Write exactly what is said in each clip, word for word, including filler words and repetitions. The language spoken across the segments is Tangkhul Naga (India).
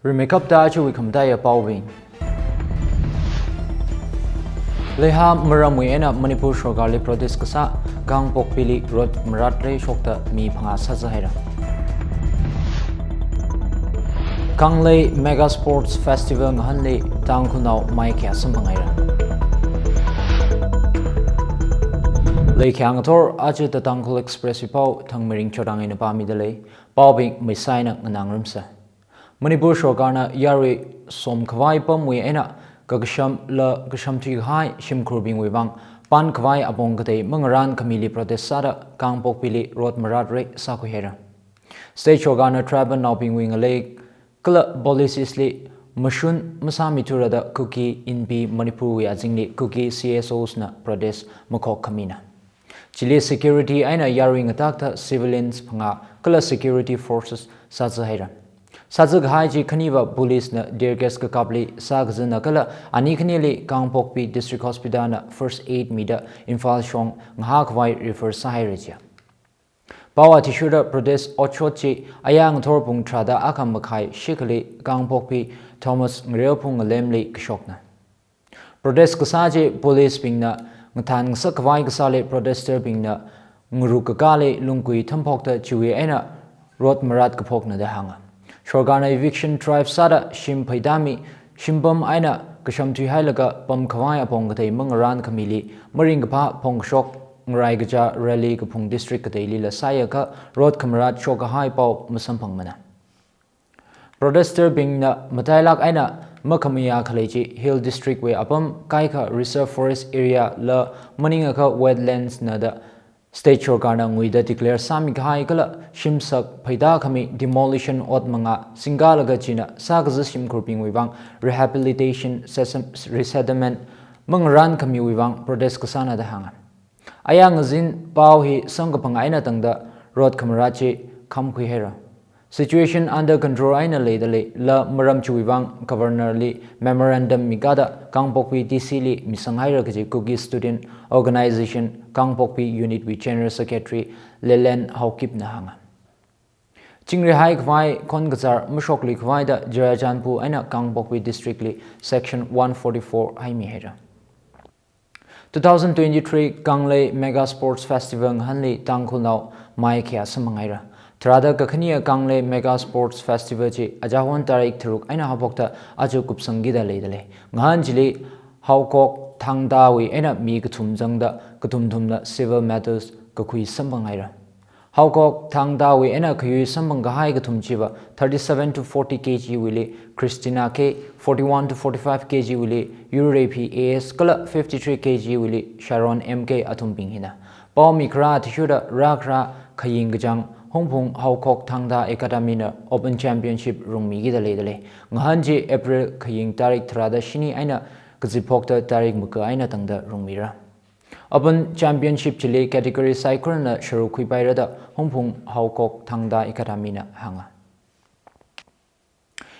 Rimeikapta achiwui khamataiya paobing. Leihā maramwui eina Manipur sorkarli protest kasā, Kangpokpili road marat reishokta mi phangā sāzā haira. Kanglei Mega Sports Festival ngahānli Tangkhulnao mai kayā samphang haira. Leikhyang athor aja The Tangkhul Express wui pao Thangmirin Chorang eina pāmida lei, paobing maisai eina nganāngarumsa. Manipur sorkarna yarui somkhavai pamwui eina kakashamla kashamthui kahai shimkhurbingwui vang pankhavai apong katei mangarān khamili protest sāda Kangpokpili road marat rei sākhui haira. State sorkarna tribal naobingwui ngalei kala policies li mashun masāmithura da Kuki Inpi Manipur wui azingli Kuki C S Os na protest makhok khamina. Chili security eina yarui ngatakta civilians phangā kala security forces sāzā haira. Sāzā kahai chi khaniva police na tear gas kakapli sākazāna kala ani khanili Kangpokpi District Hospital na first aid mida Imphal shong ngahākhavai refer sāhaira jiya. Pao athishurda protest otshot chi ayāng ngathor pung tharāda akha makhai shikhali Kangpokpi Thomas Ngarelphung ngalemli kashokna. Protest kasā chi police bingna ngathān ngasakkhavai kasāli protester bingna ngaruk kakāli lungkui thamphokta chiwui eina road marat kaphokna da hānga. Sorkarna eviction drive sāda shim pheidami, shimpam eina kashamthui hailaga pamkhavai apong katei mangarān khamili maringkaphā phongkashok ngarai kachā rally kaphung district kateilila sāyakha road khamarat shokkahai pao masamphangmana. Protester bingna matailak eina makhamayā khalei chi Hill District wui apam kaikha Reserve Forest Area la maningakha wetlands na da state sorkarna nguida declare sāmikahai kala shimsak pheida khami demolition ot mangā singkalaga china sākazā shimkhurbingwui vang rehabilitation, sesam-, resettlement mangarān khamiwui vang protest kasāna da hānga. Ayāng ngazin pao hi samkaphang eina tangda road khamarat chi khamkhui haira. Situation under control eina leida lei, la maram chiwui vang Governor li memorandum mikada Kangpokpi D C li misang haira kaji Kuki Student Organization Kangpokpi Unit wui General Secretary Lelen Haokipna hānga. Chingri haikhavai khon kazar mashokluikhavai da Churachandpur eina Kangpokpi District li Section one forty-four haimi haira. Two thousand twenty-three Kanglei Mega Sports Festival ngahānli Tangkhulnao mai kayā samphang haira. Tharāda kakhaniya Kanglei Mega Sports Festival chi ajahon tarik tharuk eina haophokta aja kupsangkida leida lei. Ngahān chili Haokok Thangtawui eina mi kathum zangda kathum thumna silver medals kakhui samphang haira. Haokok Thangtawui eina khayui samphang kahai kathum chiva thirty-seven to forty K G wuili Christina K, forty-one to forty-five K G wuili Yurreiphi A S kala fifty-three K G wuili Sharon M K athumbing hina. Pao mikharā athishurda rākharā khaying kachang Hungphung Haokok Thangta Academy na Open Championship rungmikida leida lei. Ngahān chi April khaying tarik tharāda shini eina kazipphokta tarik maka eina tangda rungmira. Open Championship chili category saikorana sharuk khuipaira da Hungphung Haokok Thangta Academy na hānga.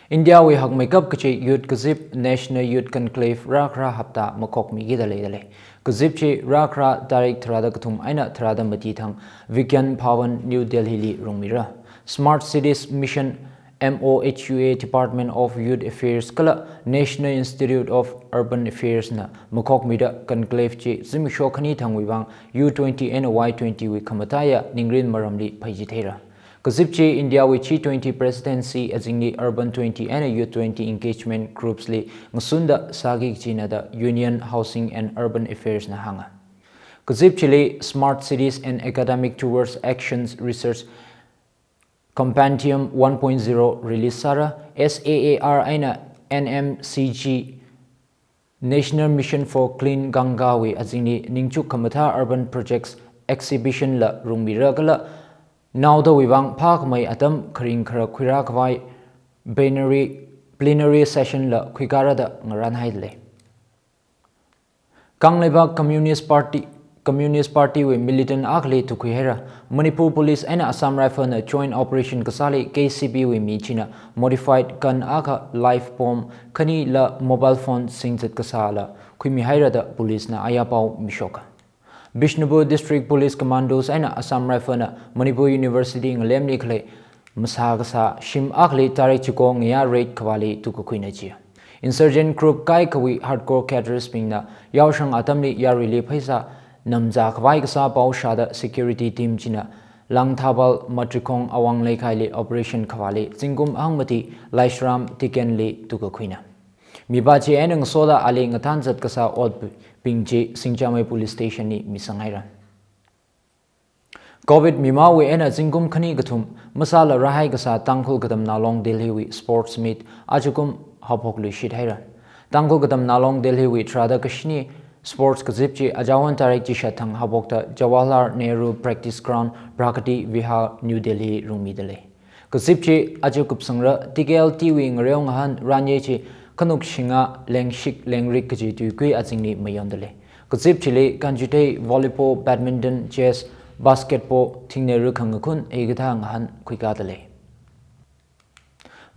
India wui hakmeikap kachi youth kazip National Youth Conclave rākharā hapta makhokmikida leida lei. Kazip chi rākharā tarik tharāda kathum eina tharāda mati thang Vigyan Bhawan, New Delhi li rungmira. Smart Cities Mission, M O H U A, Department of Youth Affairs kala National Institute of Urban Affairs na makhokmida conclave chi zimiksho khani thangwui vang U twenty eina Y twenty wui khamataiya ningrin maramli phaichithei haira. Kazip chi India wui G twenty presidency azingli Urban twenty eina Youth twenty engagement groups li ngasunda sāki kachina da Union Housing and Urban Affairs na hānga. Kazip chili Smart Cities and Academic Towards Actions Research Compendium one point zero release sāra, S A A R eina N M C G, National Mission for Clean Ganga wui azingli ningchuk khamathā urban projects exhibition la rungmira kala naodawui vang phākhamei atam kharing kharak khuirākhavai plenary, plenary session la khuikara da ngarānhaida lei. Kangleibak Communist Party, Communist Party wui militant akhali tukhui haira. Manipur Police eina Assam Rifle na joint operation kasāli K C P wui mi china modified gun akha, live bomb khani la mobile phone singzat kasā la khuimi haira da police na ayā pao mishoka. Bishnupur District Police Commandos eina Assam Rifle na Manipur University ngalemli khalei masā kasā shim akhali tarik chiko ngayā raid khavāli tukakhuina ji. Insurgent group kaikhawui hardcore cadres bingna yaoshang atamli yaruili pheisā namzā khavai kasā pao shāda security team china Langthabal Matrikhong Awang Leikhaili operation khavāli zingkum hangmati Laishram Tikenli tukakhuina. Mipā chieina ngasoda ali ngathan zat kasā otbing chi Singjamei Police Station li misang haira. Covid mimaowui eina zingkum khani kathum masāla rāhai kasā Tangkhul Katamnao Long Delhi wui sports meet ajakum haophok luishit haira. Tangkhul Katamnao Long Delhi wui tharāda kashini sports kazip chi ajawan tarik chishat thang haophokta Jawaharlal Nehru Practice Ground, Pragati Vihar, New Delhi rungmida lei. Kazip chi aja kupsangra T K L T wui ngareo ngahān ranye chi khanuk shinga lengshik lengrik kaji tuikui azingli mayonda lei. Kazip chili kanjitei volleyball, badminton, chess, basketball, thingnei ruk khang ngakhun hikathā ngahān khuikāda lei.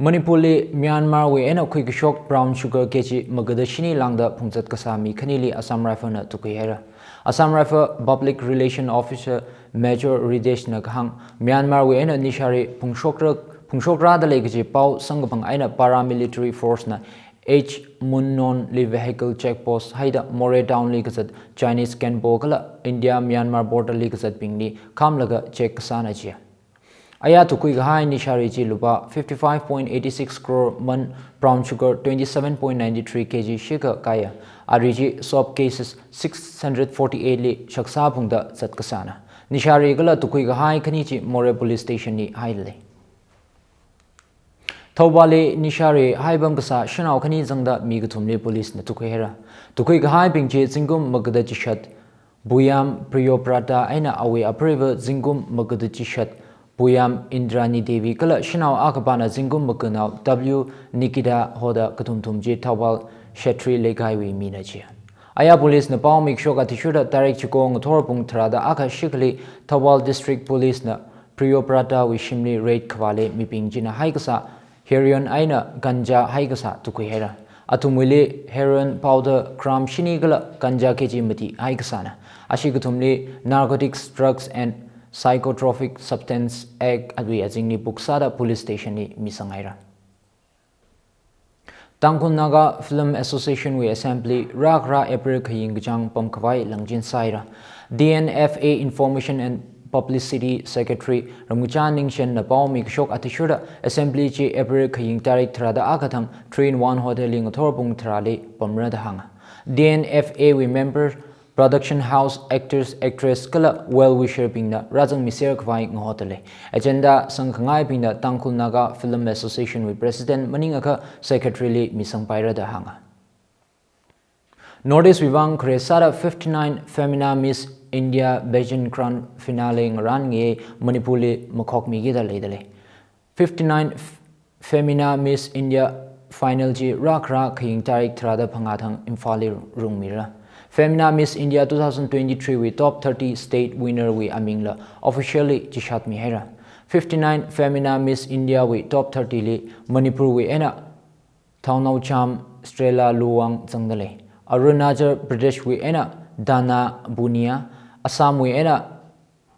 Manipurli Myanmar wui eina khuikashok brown sugar K G magada shini lāngda phungzat kasā mi khanili Assam Rifle na tukhui haira. Assam Rifle Public Relation Officer Major Ritesh na kahāng, Myanmar wui eina nishari phungshokra, phungshokrada lei kaji pao samkaphang eina paramilitary force na H Munnon li vehicle check post haida Moreh Town li kazat Chinese Kenpo kala India Myanmar border li kazatbingli khamlaga check kasāna ji. Aya tukhui kahai nishari chi lupā fifty-five point eighty-six crore man, brown sugar twenty-seven point nine three K G shikha kaya, ari chi soap cases six hundred forty-eight li shaksā phungda zat kasāna. Nishari kala tukhui kahai khani chi Moreh Police Station li hailei. Thouballi nishari haipam kasā shanao khani zangda mi kathumli police na tukhui haira. Tukhui kahaibing chi zingkum magada chishat Buyam Priyobrata eina awui apreiva zingkum magada chishat Buyam Indrani Devi kala shanao akhapana zingkum maganao W Nikita hoda kathumthum chi Thoubal Shetri Leikhaiwui mina ji. Aya police na pao mikshok athishurda tarik chiko ngathor pung tharāda akha shikhali Thoubal District Police na Priyobrata wui shimli raid khavāli mibing china haikasā heroin eina ganja haikasā tukhui haira. Athumwuili heroin powder gram shini kala ganja K G mati haikasāna. Ashi kathumli Narcotics, Drugs and Psychotropic Substance Act awui azingli book sāda police station li misang haira. Tangkhul Naga Film Association wui assembly rākhara April khaying kachāng pamkhavai langchin sāhaira. T N F A Information and Publicity Secretary Ramngachan Ningshen na pao mikshok athishurda assembly chi April khaying tarik tharāda akha thang Three in One Hotel li ngathor pung tharāli pamra da hānga. T N F A wui member, production house, actors, actress kala well wisher bingna rāzangmiser khavai ngahoda lei. Agenda sangkhangaibingna Tangkhul Naga Film Association wui president maningakha secretary li misangpaira da hānga. North East wui vang khare sāda fifty-nine Femina Miss India Pageant Grand Finale ngarān ngayei Manipurli makhokmikida leida lei. Fifty-nine F-, Femina Miss India final chi rākhara khaying tarik tharāda phangā thang Imphalli rungmira. Femina Miss India two thousand twenty-three wui top thirty state winner wui amingla officially chishatmi haira. Fifty-nine Femina Miss India wui top thirty li Manipur wui eina Thounaojam Strela Luwang zangda lei. Arunachal Pradesh wui eina Dana Bunia, Assam wui eina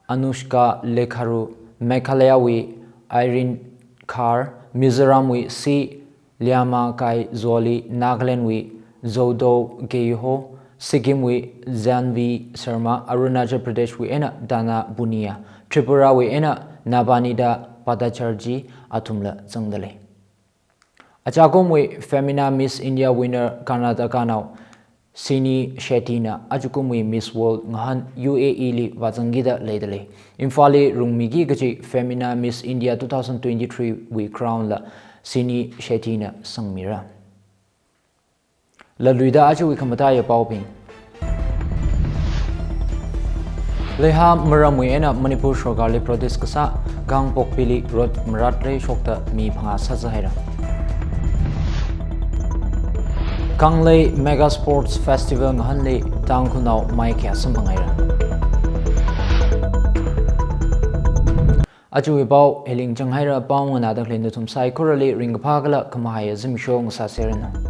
Anushka Lekharu, Meghalaya wui Irene Khar, Mizoram wui C Liamakai Zoli, Nagaland wui Zodo Geiho, Sikkim wui Janvi Sharma, Arunachal Pradesh wui eina Dana Bunia, Tripura wui eina Nabanida Bhattacharjee athumla zangda lei. Achakumwui Femina Miss India winner Karnataka nao Sini Shetty na achakumwui Miss World ngahān U A E li vāzangkida leida lei. Imphalli rungmiki kachi Femina Miss India two thousand twenty-three wui crown la Sini Shetty na sangmira. Laluida ajawui khamataiya paobing. Leiha maramwui eina Manipur sorkarli protest kasā Kangpokpili road marat rei shokta mi phangā sāza haira. Kanglei Mega Sports Festival ngahānli Tangkhulnao mai kayā samphang haira. Ajawui pao hili ngachang haira, pao nganāda khalei nathum saikorali ringkaphā kala khamahaiya zimiksho ngasāseranu.